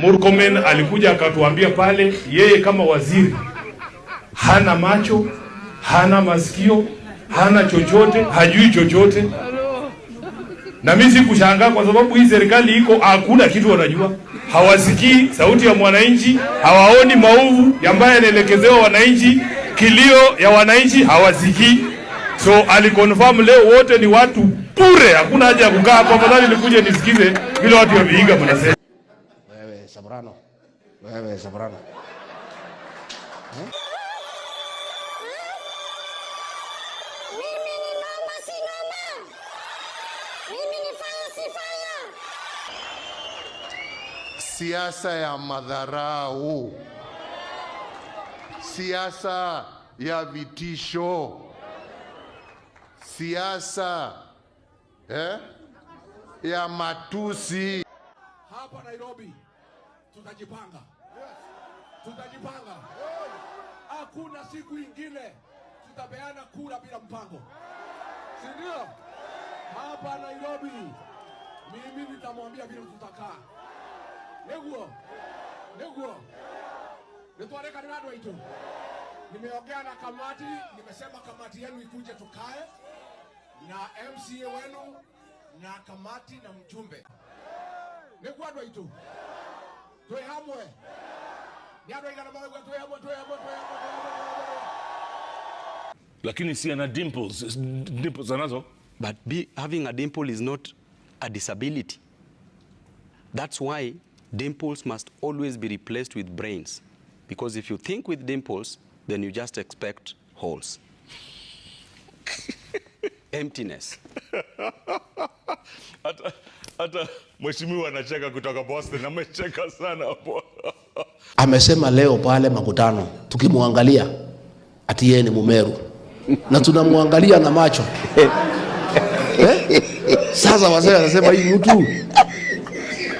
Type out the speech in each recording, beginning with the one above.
Murkomen alikuja akatuambia pale, yeye kama waziri hana macho, hana masikio, hana chochote, hajui chochote. Na mimi sikushangaa kwa sababu hii serikali iko, hakuna kitu wanajua, hawasikii sauti ya mwananchi, hawaoni maovu ambayo yanaelekezewa wananchi, kilio ya wananchi hawasikii. So aliconfirm leo wote ni watu bure, hakuna haja ya kukaa hapo. Afadhali nikuje nisikize vile watu wa Vihiga mnasema. Wewe Soprano, wewe Soprano. Mimi ni noma si noma. Mimi ni fire si fire. Siasa ya madharau, siasa ya vitisho, siasa ya matusi. Hapa Nairobi tutajipanga, tutajipanga. Hakuna siku ingine tutapeana kura bila mpango, si ndio? Hapa Nairobi mimi nitamwambia vile tutakaa. Niguo niguo nitwarekanira andu aitu. Nimeongea na kamati, nimesema kamati yenu ikuje tukae na MCA wenu na kamati na mjumbe. Niguo andu aitu twi hamwe ni andu aigana marauga twi hamwe twi hamwe twi hamwe twi hamwe twi hamwe. Lakini si ana dimples, dimples anazo. But having a dimple is not a disability. That's why dimples must always be replaced with brains. Because if you think with dimples, then you just expect holes. Emptiness. Hata mheshimiwa anacheka kutoka Boston, amecheka sana hapo. Amesema leo pale makutano, tukimwangalia ati yeye ni Mumeru na tunamwangalia na macho eh? Sasa wazee wanasema hii mtu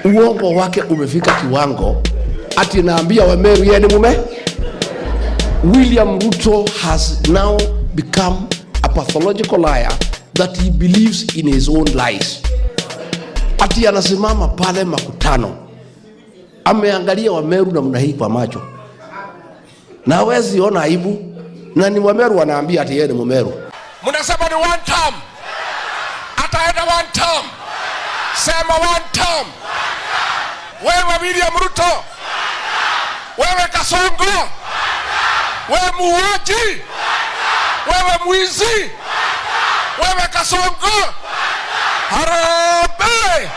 uongo wake umefika kiwango ati naambia Wameru yeye ni mume. William Ruto has now become a pathological liar that he believes in his own lies. Ati anasimama pale makutano ameangalia Wameru namna hii kwa macho na hawezi ona aibu, na ni Wameru wanaambia ati yeye ni Mumeru. Mnasema ni one term, ataenda one term. Sema one term. Wewe William Ruto, wewe Kasongo, wewe muuaji, wewe mwizi, wewe Kasongo, harambee!